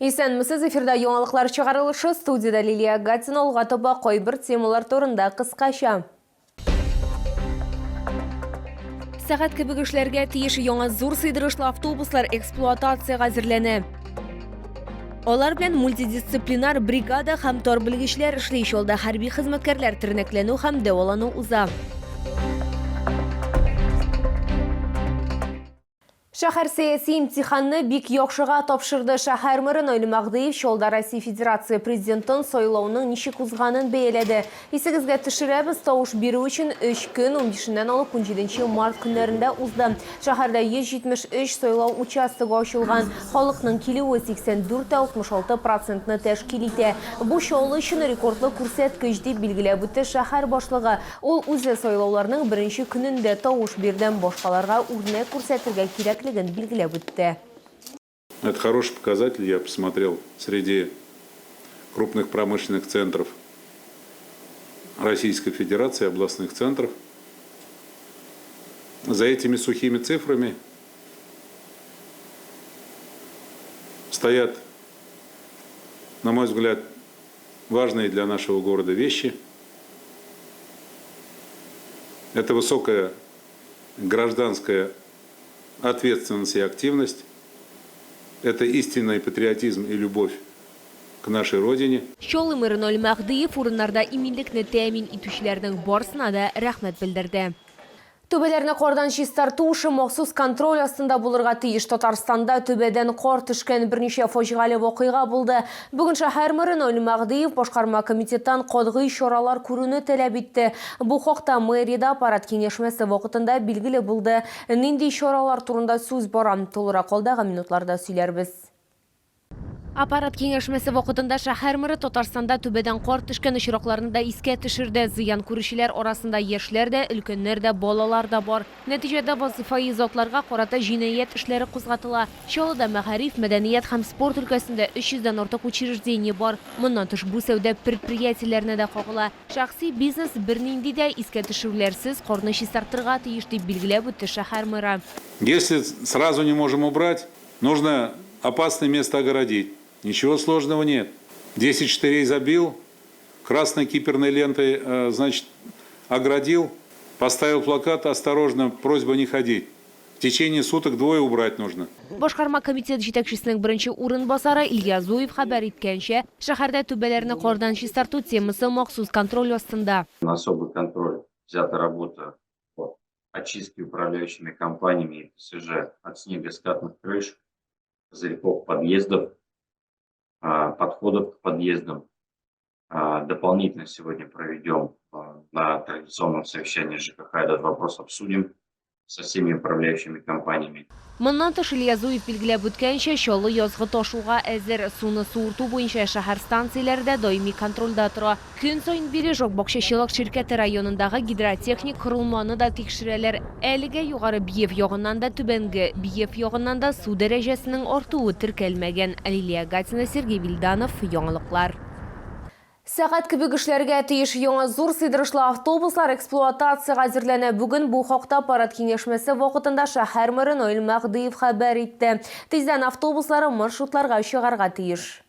Исәнмесез, эфирда яңалыклар чыгарылышы, студиядә Лилия Гатина, алга таба кайбер темалар турында кыскача. Сәгать кебек эшләргә тиеш яңа зур сыйдырышлы автобуслар эксплуатациягә әзерләнә. Алар белән мультидисциплинар бригада һәм тар белгечләр эшли. Чалда хәрби хезмәткәрләр тернәкләнү һәм дәвалану уза. Шәһәр сәяси имтиханны бик яхшыга тапшырды. Шәһәр мэры Наил Мәһдиев Чалда Россия Федерация Президентын сайлауның ничек узганын бәяләде. Исегезгә төшерәбез, тавыш бирү өчен өч көн, унбишеннән алып унҗиденче март көннәрендә узды. Шәһәрдә 173 сайлау участогы ачылган. Халыкның килүе 84,66 процентны тәшкил итә. Бу Чаллы өчен рекордлы күрсәткеч, дип билгеләп үтте шәһәр башлыгы. Ул үзе сайлауларның беренче көнендә тавыш бирде, башкаларга үрнәк күрсәтергә кирәклеген билгеләп үтте. Это хороший показатель, я посмотрел среди крупных промышленных центров Российской Федерации, областных центров. За этими сухими цифрами стоят, на мой взгляд, важные для нашего города вещи. Это высокая гражданская ответственность и активность, это истинный патриотизм и любовь к нашей Родине. Чаллы мэры Наил Мәһдиев урыннарда иминлекне тәэмин итүчеләрнең барысына да рәхмәт белдерде. Түбәләрне кардан чистарту эше махсус контроль астында булырга тиеш. Татарстанда түбәдән кар төшкән берничә фаҗигале вакыйга булды. Бүген шәһәр мэры Наил Мәһдиев башкарма комитеттан катгый чаралар күрүне таләп итте. Бу хакта мэриядә аппарат киңәшмәсе вакытында билгеле булды. Нинди чаралар турында сүз бара? Тулырак алдагы минутларда сөйләрбез. Аппарат киңәшмәсе вакытында шәһәр мэры Татарстанда түбәдән кар төшкән очракларны да искә төшерде. Зыян күрүчеләр арасында яшьләр дә, өлкәннәр дә, балалар да бар. Нәтиҗәдә вазыйфаи затларга карата җинаять эшләре кузгатыла. Чаллыда мәгариф, мәдәният һәм спорт өлкәсендә 300 дән артык учреждение бар. Моннан тыш, бу сәүдә предприятиеләренә дә кагыла. Шәхси бизнес бернинди дә искә төшерүләрсез карны чистартырга тиеш, дип билгеләп үтте шәһәр мэры. Если сразу не можем убрать, нужно опасное место огородить. Ничего сложного нет. 10 штырей забил, красной киперной лентой, значит, оградил, поставил плакат «Осторожно, просьба не ходить». В течение суток двое убрать нужно. Башкарма комитет җитәкчесенең беренче урынбасары Илья Зуев хәбәр иткәнчә, шәһәрдә түбәләрне кардан чистарту темасы махсус контроль астында. На особый контроль взята работа по очистке управляющими компаниями и ТСЖ от снега скатных крыш, козырьков подъездов, подходов к подъездам. Дополнительно сегодня проведем на традиционном совещании ЖКХ этот вопрос обсудим со всеми управляющими компаниями. Моннан тыш, Илья Зуев билгеләп үткәнчә, Чаллы язгы ташуга әзер. Суны суырту буенча шәһәр станцияләре дә даими контрольдә тора. Көн саен Бережок бакчачылык ширкәте районындагы гидротехник корылманы да тикшерәләр. Әлегә Югары Биев ягыннан да, Түбәнге Биев ягыннан да су дәрәҗәсенең артуы теркәлмәгән. Лилия Гатина, Сергей Вильданов, Яңалыклар. Сәгать кебек эшләргә тиеш яңа зур сыйдырышлы автобуслар эксплуатациягә әзерләнә. Бүген бу хакта аппарат киңәшмәсе вакытында шәһәр мэры Наил Мәһдиев хәбәр итте. Тиздән автобуслары маршрутларга чыгарга тиеш.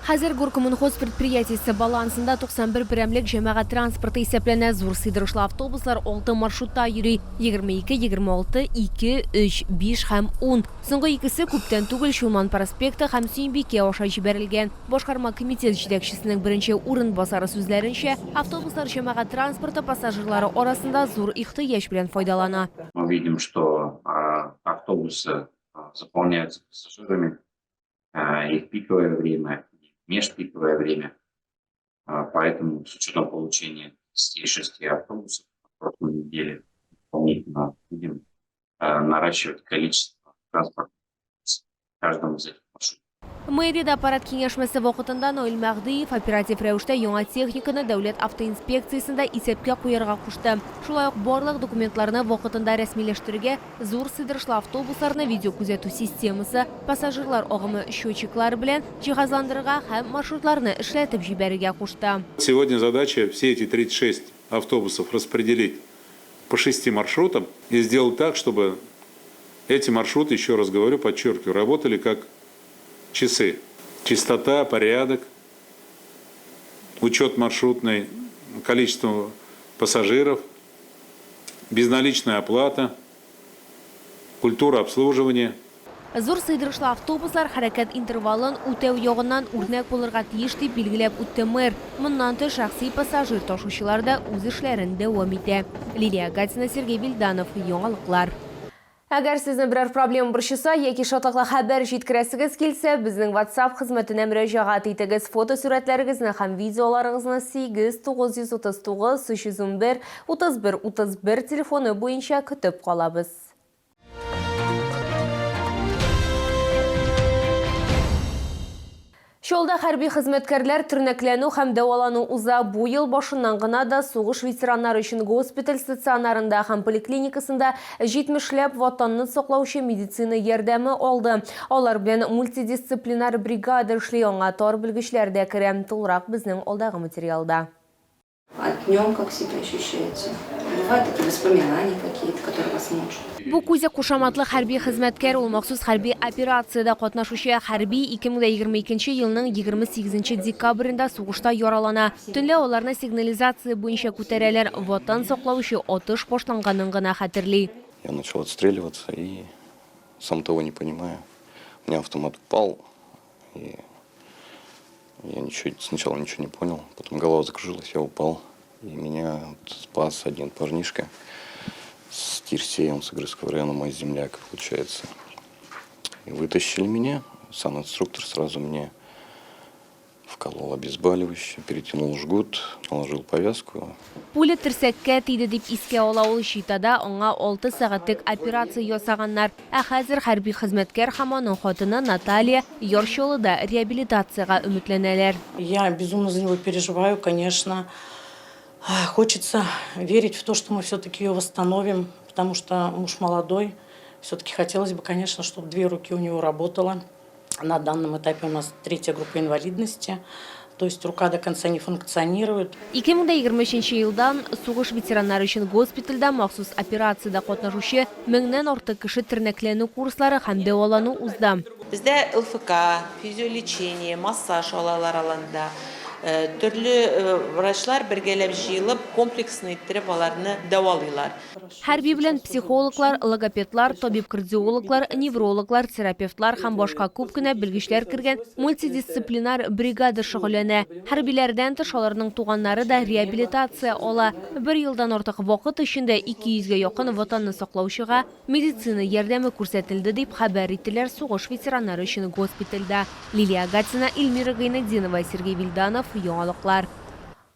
Хәзер Горкоммунхоз предприятиесе балансында 91 берәмлек җәмәгать транспорты исәпләнә. Зур сыйдырышлы автобуслар алты маршрутта йөри, 22, 26, 2, 3, 5 һәм 10. Соңгы икесе күптән түгел Чулман проспекты һәм Сөембикә аша җибәрелгән. Башкарма комитет җитәкчесенең беренче урынбасары сүзләренчә, автобуслар җәмәгать транспорты пассажирлары арасында зур ихтыяҗ белән файдалана. Мы видим, что автобусы заполняются пассажирами. И в пиковое время, и в межпиковое время. Поэтому с учетом получения 36 автобусов в прошлой неделе дополнительно будем наращивать количество транспорта в каждом из этих маршрутов. Мэриядә аппарат киңәшмәсе вакытында Наил Мәһдиев оператив рәвештә яңа техниканы дәүләт автоинспекциясендә исәпкә куярга кушты. Шулай ук барлык документларны вакытында рәсмиләштерергә, зур сыйдырышлы автобусларны видеокүзәтү системасы, пассажирлар агымы счетчиклары белән җиһазландырырга һәм маршрутларны эшләтеп җибәрергә кушты. Сегодня задача все эти 36 автобусов распределить по шести маршрутам и сделать так, чтобы эти маршруты, еще раз говорю, подчеркиваю, работали как часы. Чистота, порядок, учет маршрутный, количество пассажиров, безналичная оплата, культура обслуживания. Зур сыйдырышлы автобуслар хәрәкәт интервалын үтәү ягыннан үрнәк булырга тиеш, дип билгеләп үтте мэр. Моннан тыш, шәхси пассажир ташучылар да үз эшләрен дәвам итә. Лилия Гатина, Сергей Вильданов, Яңалыклар. Әгәр сезне берәр проблема борчыса яки шатлыклы хәбәр җиткерәсегез килсә, безнең WhatsApp хезмәтенә мөрәҗәгать итегез. Фотосурәтләрегезне һәм видеоларыгызны 8 939 311 31 31 телефоны буенча көтеп калабыз. Чаллыда хәрби хезмәткәрләр тернәкләнү һәм дәвалану уза. Бу ел башыннан гына да сугыш ветераннары өчен госпиталь стационарында һәм поликлиникасында җитмешләп Ватанны саклаучы медицина ярдәме алды. Алар белән мультидисциплинар бригада эшли, аңа тар белгечләр дә керә. Тулырак безнең алдагы материалда. А днем как себя ощущаете? Бывают такие воспоминания какие-то, которые вас мучают? Бу Кузя кушаматлы хәрби хезмәткәр, ул махсус хәрби операциядә катнашучы хәрби 2022 елның 28 декабрендә сугышта яралана. Төнлә аларны сигнализация буенча күтәрәләр, Ватан саклаучы атыш башланганын гына хәтерли. Я начал отстреливаться и, сам того не понимая, у меня автомат упал, и я ничего, сначала ничего не понял, потом голова закружилась, я упал, и меня вот спас один парнишка с Тирсея, он с Игрызского района, мой земляк, получается. И вытащили меня, сам инструктор сразу мне вколол обезболивающее, перетянул жгут, наложил повязку. Пуля терсәккә тиде, дип искә ала ул. Читада аңа 6 сәгатьлек операция ясаганнар. Ә хәзер хәрби хезмәткәр һәм аның хатыны Наталья Яр Чаллыда реабилитациягә өметләнәләр. Я безумно за него переживаю, конечно. Хочется верить в то, что мы все-таки ее восстановим, потому что муж молодой. Все-таки хотелось бы, конечно, чтобы две руки у него работало. На данном этапе у нас третья группа инвалидности, то есть рука до конца не функционирует. 2023 елдан сугыш ветераннары өчен госпитальдә махсус операциядә катнашучы меңнән артык кеше тернәкләнү курслары һәм дәвалану узды. Бездә ЛФК, физиолечение, массаж алалар аланда. Төрле врачлар бергәләп җыелып, комплексно иттереп аларны дәвалыйлар. Хәрби белән психологлар, логопедлар, табиб-кардиологлар, неврологлар, терапевтлар һәм башка күп кенә белгечләр кергән мультидисциплинар бригада шөгыльләнә. Хәрбиләрдән тыш аларның туганнары да реабилитация ала. Бер елдан артык вакыт эчендә 200 гә якын Ватанны саклаучыга медицина ярдәме күрсәтелде, дип хәбәр иттеләр сугыш ветераннары өчен госпитальдә. Лилия Гатина, Эльмира Гайнетдинова, Сергей Вильданов, Яңалыклар.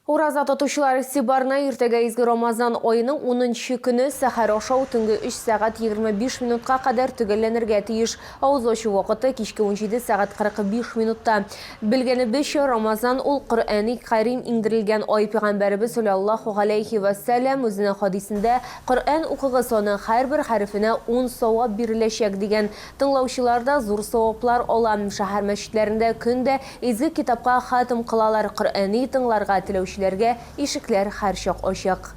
Ураза тотучылар игътибарына иртәгә изге Рамазан аеның 10 нчы көне сәхәр ашау төнге 3 сәгать 25 минутка кадәр төгәлләнергә тиеш. Авыз ачу вакыты кичке 17 сәгать 45 минутта. Белгәнебезчә, Рамазан ул Коръәни Кәрим иңдерелгән ай. Пәйгамбәребез салләллаһу галәйһи вә сәлләм үзенең хадисендә, Коръән укыгыз, аның һәрбер хәрефенә ун савап биреләчәк, дигән. Тыңлаучылар да зур саваплар ала. Шәһәр мәчетләрендә көн дә изге китапка хатм кылалар, Коръәни тыңларга теләүчеләргә ишекләр һәрчак ачык.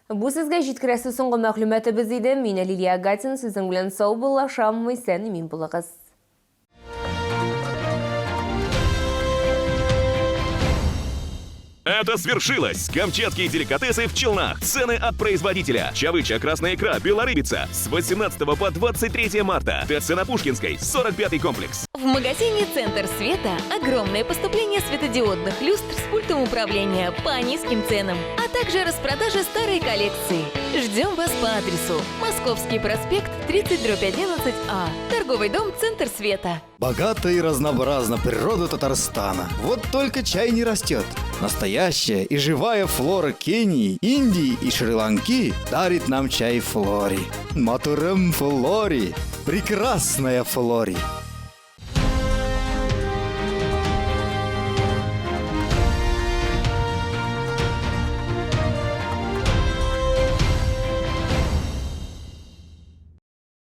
Бу сезгә җиткерәсе соңгы мәгълүматыбыз иде. Мин, Лилия Гатина, сезнең белән саубуллашам. Исән-имин булыгыз. Это свершилось! Камчатские деликатесы в Челнах. Цены от производителя. Чавыча, красная икра, белорыбица. С 18 по 23 марта. ТЦ на Пушкинской, 45-й комплекс. В магазине «Центр света» огромное поступление светодиодных люстр с пультом управления по низким ценам, а также распродажа старой коллекции. Ждем вас по адресу Московский проспект, 30/11А, торговый дом «Центр света». Богата и разнообразна природа Татарстана. Вот только чай не растет. Настоящая и живая флора Кении, Индии и Шри-Ланки дарит нам чай Флори. Матурым Флори. Прекрасная Флори.